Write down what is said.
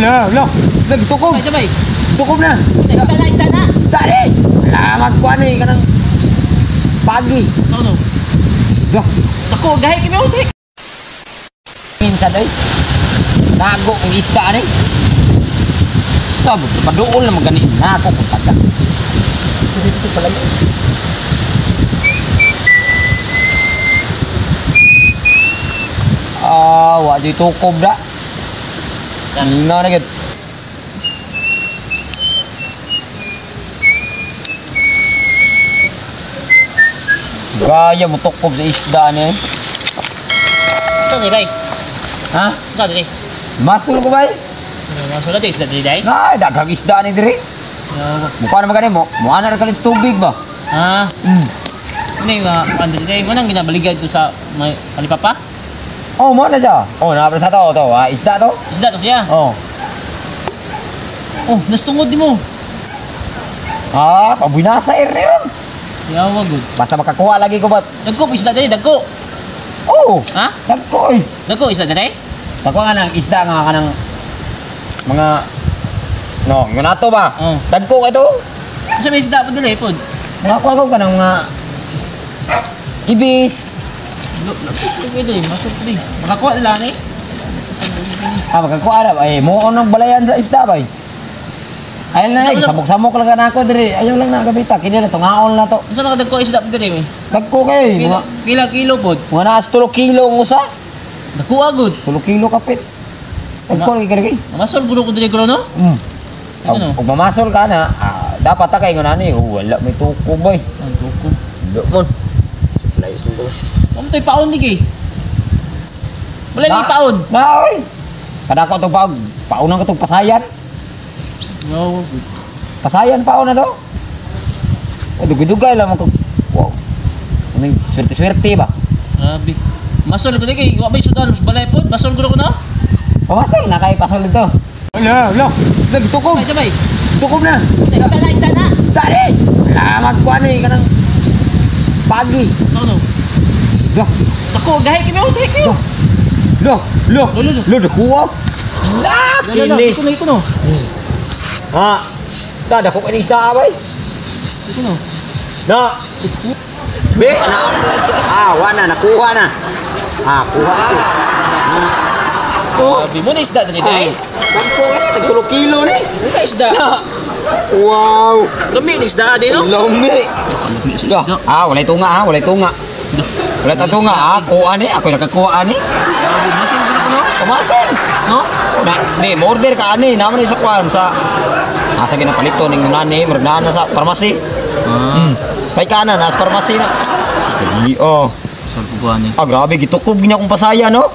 Wala, wala. Nagtukob. Sabay, sabay. Tukob na. Isda na, isda na. Isda ni. Wala, magkuha ni kanang pagi. Ano? Dah. Ako, gahi kami oh, gahi. Minsan ay. Nago ang isda ni. Sab, paduol na magani na ako kung taga. Dito pala yun. Ah, wa di tukob da. Nga na gid. Gaya mo tukob sa isda ni. Ito ni bay. Ha? Ito ni. Masul ko bay? Masul na isda diri day. Na, daghang isda ni diri. Mukha na magani mo. Mukha na ra kalit tubig ba? Ah. Ano yung ano diri? Mo nang ginabaligay to sa may kalipapa? Oh, mo na siya. Oh, naa sa to to. Ah, isda to. Isda to siya. Oh. Oh, nastungod di mo. Ah, pabinasa er ron. Yawa gud. Basta makakuha lagi ko ba? Dagko isda diri, dagko. Oh. Ha? Dagko oy. Dagko isda diri? Dagko nga nang isda nga kanang mga no, nga nato ba? Oh. Dagko kay to. Unsa may isda pa diri pod? Mga kuha ko kanang mga ibis. Masuk di. Makakuha nila ni. Ah, makakuha na. Ay, mo nang balayan sa isda bay. Ayun na, samok-samok lang na ako diri. Ayaw lang na gabita. Kini na tungaon na to. Unsa makadagko isda pa diri? Dagko kay Kilo, mga kilo pod. mga naas 3 kilo ang usa. Dagko agud. 3 kilo kapit. Dagko lagi kay. Mamasol guro ko diri guro no? Ano? Kung mamasol ka na, dapat ta kay ngunani, oh, wala may tuko bay. Ang tuko. Wala mon. Layo sa to. Amo toy paon lagi. Wala ni paon. Na oy. Kada ko tong paon, paonan ko tong pasayan. No. Pasayan paon na to. O dugay-dugay lang ko. Wow. Ano swerte-swerte ba? Grabe. Masol ko diri wa bay sudan balay pod. Masol guro ko no? Pamasol na kay pasol dito. Wala, wala. Nagtukob. Sabay, sabay. Tukob na. Isda na, isda na. Isda ni. Wala magkuha ni kanang pagi. Ano? Dah. Dako gahi kami oh, gahi kayo. Loh, loh, Lo, lo, lo. loh, nakuha. Lah, Lo, lo, kini. iko na, iko no. Ha. Ta, dako kini isda abay. Iko no. Na. Be, na. Ah, wa na, nakuha na. Ah, kuha ko. Grabe mo na isda diri day. Dako kini, tag 3 kilo ni. Ano isda? Wow. Lami ni isda di no? Lami. Isda. Ah, walay tunga ha, walay tunga. Wala ta tunga ha, kuha ni, ako nakakuha ni. Grabe, masol guro ko no? Kamason. No? Na, di, mo-order ka ani, naman ni sa kuan sa asa ginapalito ning nani, murag naa na sa pharmacy. Ah. May kana na sa pharmacy na. Dali, oh. Saan ko kuha ni? Ah, grabe gitukob gina akong pasaya no.